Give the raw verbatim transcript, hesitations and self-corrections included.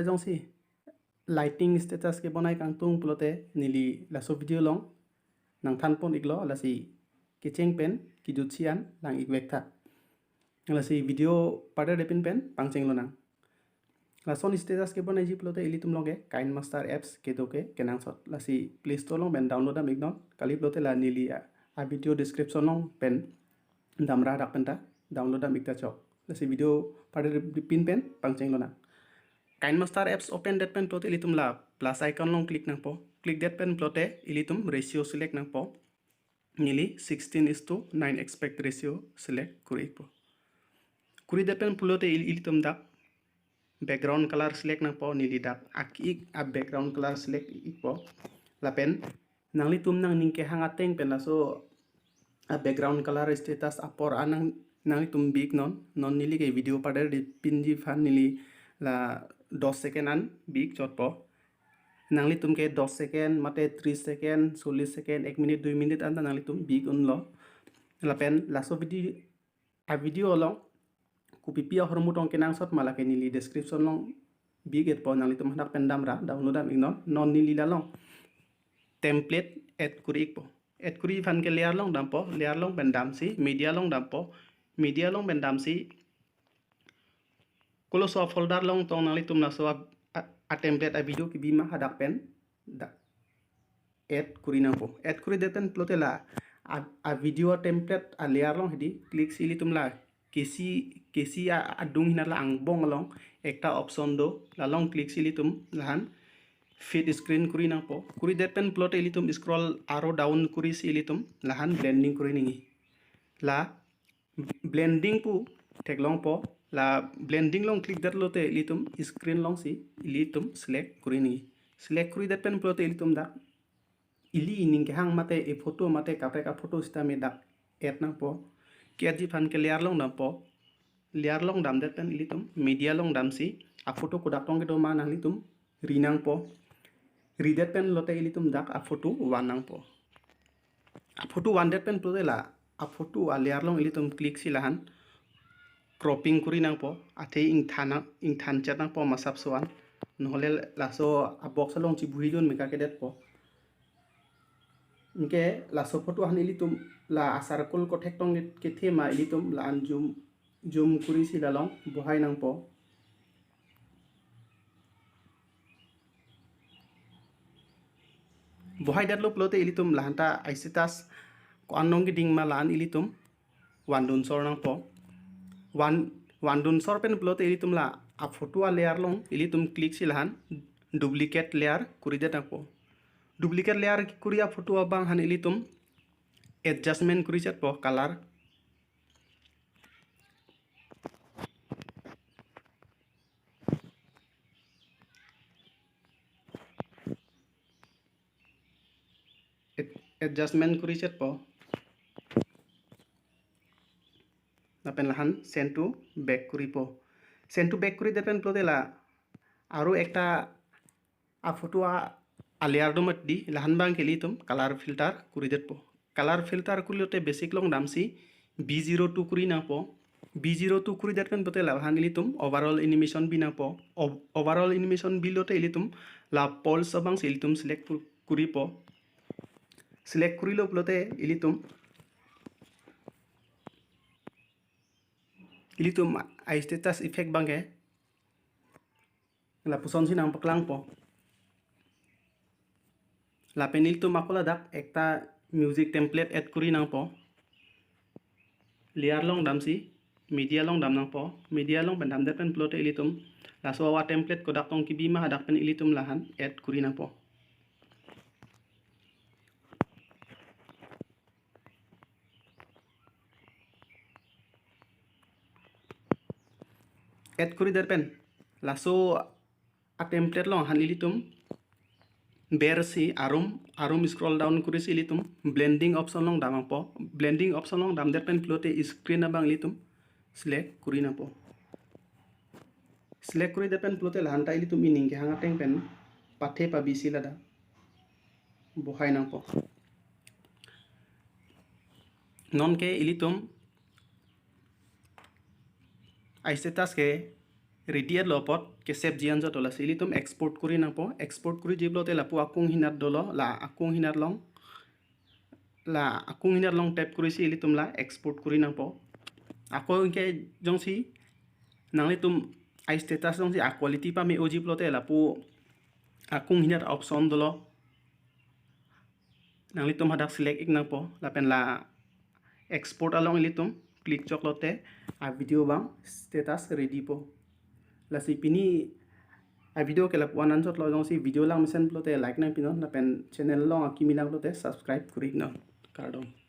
Jongsi lighting status kebonai kangtung pulote neli laso video along nangthanpon iklo, lasi kecheng pen kejutsi an lang-ik vek tha. Lasi video paderdepin pen pangchenglonang. Lason status kebonaiji pulote ilitum along ke KineMaster apps kedo ke kenangsot. Lasi Play Store along pen download dam iknon. Kali pulote la neli a, a video description along pen damra, hadak penta download dam ik ta chok. Lasi video paderdepin pen pangchenglonang. KineMaster apps open det pen pulote ilitum la plus icon along click nangpo. Click det pen pulote ilitum ratio select nangpo. Neli sixteen is to nine aspect ratio select kuri ikpo. Kuri det pen pulote il-, ilitum dak background color select nangpo, neli dak ak-ik a background color select ikpo. Lapen nanglitum nangning kehang ateng pen laso a background color status apor anang nanglitum bi iknon. Non neli ke video paderdepinji aphan neli la dos second an bi ik chotpo. Nanglitum ke dos second, mate tris second, chollis second, ek minute, dui minute anta nanglitum bi ik unlo. Lapen laso video, a video along kopipi ahormu tong kenangsot ma lake neli description along bi ik etpo, nanglitum hadak pen damra download dam iknon. Non neli la along template add kuri ikpo. Add kuri aphan ke layer along dampo, layer along pen damsi media along dampo, media along pen damsi koloso a folder along tong nanglitum laso a, a, a template a video kebi ma hadak pen da add kuri nangpo. Add kuri det pen pulote la a, a video a template a layer along hedi click si ilitum la kesi, kesi a, adung hinat la angbong along ekta option do, la along click si ilitum lahan fit screen kuri nangpo. Kuri det pen pulote ilitum scroll arrow down kuri si ilitum lahan blending kuri nangji. La blending pu theklongpo, la blending along click det lote ilitum screen alongsi ilitum select kuri nangji. Select kuri det pen pulote ilitum dak ili ining kehang mate e photo mate kaprek a photo sitame dak add nangpo. Ke-addji aphan ke layer along dampo. Layer along dam det pen ilitum media along damsi a photo kodak tong kedo ma nanglitum ri nangpo. Ri det pen lote ilitum dak a photo van nangpo. A photo van det pen pulote la a photo a layer along ilitum click si lahan cropping kuri nangpo. Athe ingthan, ingthan chet nangpo masap soan. Nohole laso a box along chibuhi dun meka kedetpo. Anke laso photo aphan ilitum la a circle kothek tong kethe ma ilitum la an zoom, zoom kuri si la along bohai nangpo. Bohai det lo pulote ilitum lahanta a status ko-an nong keding ma la an ilitum van dun sor nangpo. Van, van dun sor pen pulote ilitum la a photo a layer along ilitum click si lahan duplicate layer kuri det nangpo. Duplicate layer kuri a photo abang aphan ilitum adjustment kuri chetpo color. Ad-, adjustment kuri chetpo. Lapen lahan send to back kuripo. Send to back kuri det pen pulote la aro ekta a photo a, a layer do mati, lahan abang ke ilitum color filter kuri detpo. Color filter kuri lote basic along damsi B zero two kuri nangpo. B zero two kuri det pen pulote lahan ilitum overall animation bi nangpo. O-, overall animation bi lote ilitum la pulse abangsi ilitum select pu-, kuripo. Select kuri lo pulote ilitum, ilitum a status effect abang ke lapuson si nangpaklangpo. Lapen ilitum ako ladak ekta music template add kuri nangpo. Layer along damsi media along dam nangpo. Media along pen dam det pen pulote ilitum laso a template kodak tong kebi ma hadak pen ilitum lahan add kuri nangpo. Add kuri det pen laso a template along aphan ilitum bersi arum, arum scroll down kurisi ilitum blending option along dam nangpo. Blending option along dam det pen pulote screen abang ilitum select kuri nangpo. Select kuri det pen pulote lahanta ilitum ining kehang ateng pen pathe pabisi ladak bohai nangpo. Nonke ilitum a status ke ready lo apot ke-save ji anchot lo. Lasi ilitum export kuri nangpo. Export kuriji pulote lapu akung hinat dolo, la akung hinat along, la akung hinat along tap kurisi ilitum la export kuri nangpo. Ako anke jongsi nanglitum a-status jongsi a-quality pame-oji pulote lapu akung hinat option dolo, nanglitum hadak select ik nangpo lapen la export along ilitum click choklote a-video abang status ready po. Lasi pini a-video ke lapu-an anchot lo. Jongsi video langmesen pulote like nangpinon lapen channel along akimi lang pulote subscribe kuri iknon. Kardom.